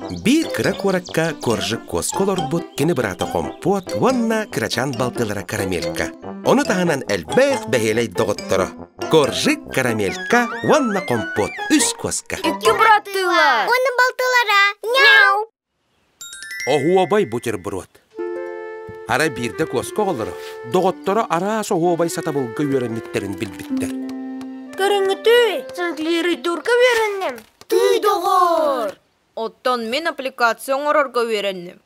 Биир кыра куоракка Коржик куоска олорбут кини быраата Хомпуот уонна кырачаан балтылара Карамелька. Ону таһынан элбэх бэһиэлэй доҕотторо Коржик, Карамелька уонна Хомпуот үс куоска. Икки быраттыылар. Уонна балтылара. Няу! Оһуобай бутерброд. Арай биирдэ куоска оҕолоро доҕотторо араас оһуобай сатабылга үөрэммиттэрин билбиттэр. Көрүҥҥүтүй, сэнклиирийдуурга үөрэнним. Тыый доҕор! Оттон мин аппликация оҥорорго үөрэнним.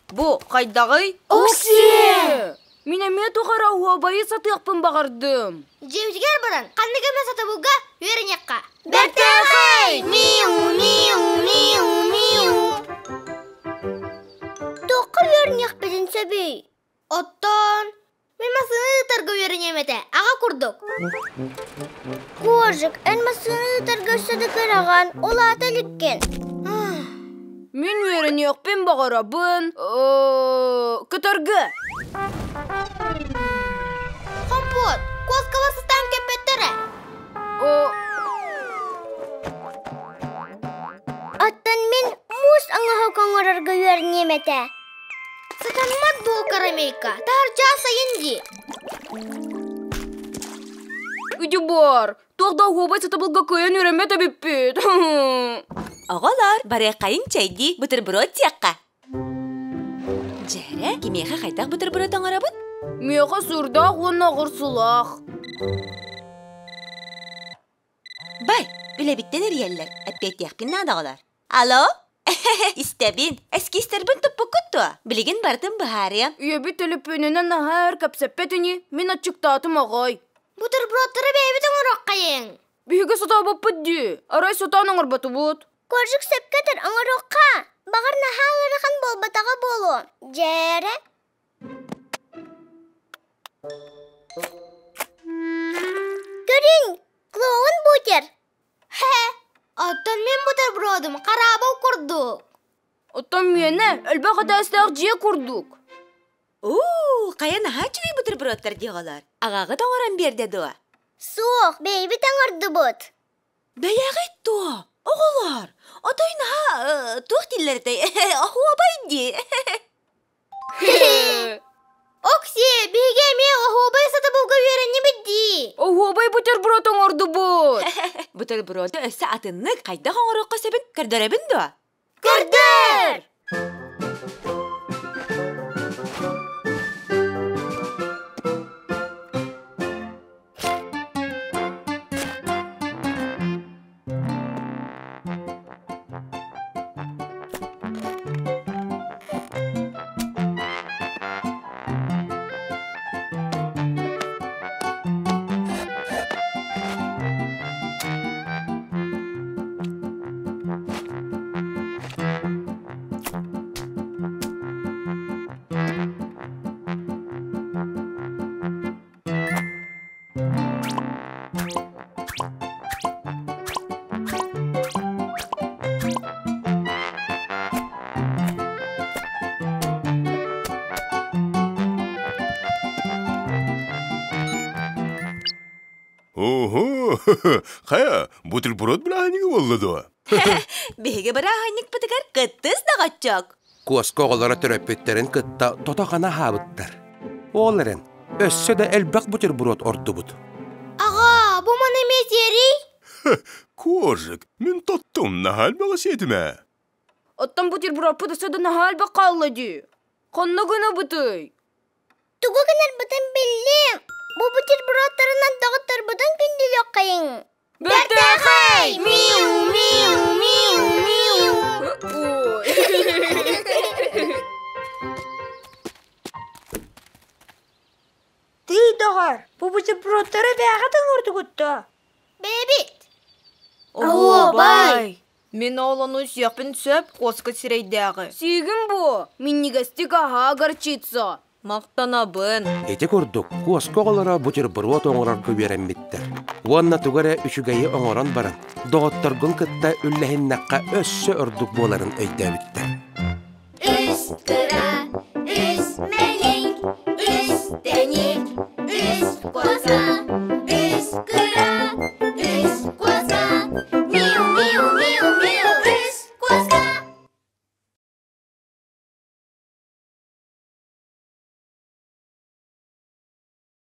Бу хайдаҕый? Оксиэ! Мин эмиэ туох эрэ оһуобайы сатыахпын баҕардым. Дьиэбитигэр баран ханнык эмэ сатабылга үөрэниэххэ. Бэртээхэй! Миу, миу, миу, миу. Туохха үөрэниэхпитин сөбүй? Оттон мин массыына ыытарга үөрэниэм этэ, аҕа курдук. Коржик, эн массыына ыытарга өссө да кыраҕан, улаата иликкин. Мин үөрэниэхпин баҕарабын. Көтөргө. Хомпуот, куоскалар сытаан көппөттөр ээ. Оттон мин муус оҥоһук оҥорорго үөрэниэм этэ. Сатаммат дуо карамелька, таһырдьа сайын дии. Үдүбор, туох да оһуобай сатабылга кыайан үөрэммэт эбиппит. Оҕолор, барыаххайын чэйдии, бутерброд диэххэ. Дьээрэ, кимиэхэ хайдах бутерброд оҥоробут? Миэхэ сыырдаах уонна оҕурсулаах. Бай, үлэбиттэн эрийэллэр, эппиэттиэхпин наада оҕолор. Алло? Истэбин. Эскизтэрбин туппуккут дуо? Билигин барытын быһаарыам. Ийэбит төлөпүөнүнэн наһаа өр кэпсэппэт ини. Мин аччыктаатым аҕай. Бутербродтары бэйэбит оҥоруоххайыҥ. Биһиги сатаабаппыт дии. Арай сатаан оҥорботубут. Коржик сөпкө этэр оҥоруохха. Баҕар наһаа ыарахан буолбатаҕа буолуо. Дьээрэ. Көрүҥ, клоун бутер. Хэ, оттон мин бутербродум хараабыл курдук. Оттон миэнэ элбэх этээстээх дьиэ курдук. Уу, хайа наһаа үчүгэй бутербродтар диэҕэлэр. Аҕаҕыт оҥорон биэрдэ дуо? Суох, бэйэбит оҥордубут. Бэйэҕит дуо? Оҕолор, отой наһаа туох дииллэр этэй? Оһуобай дии. Окси, биһиги эмиэ оһуобай сатабылга үөрэннибит дии. Оһуобай бутерброд оҥордубут. Бутерброду өссө атыннык хайдах оҥоруохха сөбүн көрдөрөбүн дуо? Көрдөр! Ого, хайа, бутерброд бырааһынньыга буолла дуо? Биһиги бырааһынньыкпытыгар кыттыс доҕоччуок. Куоска оҕолоро төрөппүттэрин кытта тото-хана аһаабыттар. Ол эрэн, өссө да элбэх бутерброд ордубут. Аҕаа, бу маны эмиэ сиэрий? Коржик, мин тоттум, наһаа элбэҕи сиэтим ээ. Оттон бутербродпут өссө да наһаа элбэх хаалла дии. Ханна гынабытый? Тугу гынарбытын биллим. Бу бутербродтарынан доҕотторбутун күндүлүөххэйиҥ. Бэртээхэй! Миу, миу, миу, миу. Тыый доҕор, бу бутербродтары бэйэҕит оҥордугут дуо? Бэйэбит. Оһуобай! Мин ол ону сиэхпин сөп, куоска сирэйдээҕи. Сиигин буо, минньигэстик аһаа горчица. Махтанабын. Ити курдук, куоска оҕолоро бутерброд оҥорорго үөрэммиттэр. Уонна тугу эрэ үчүгэйи оҥорон баран, доҕотторгун кытта үллэһиннэххэ өссө ордук буоларын өйдөөбүттэр.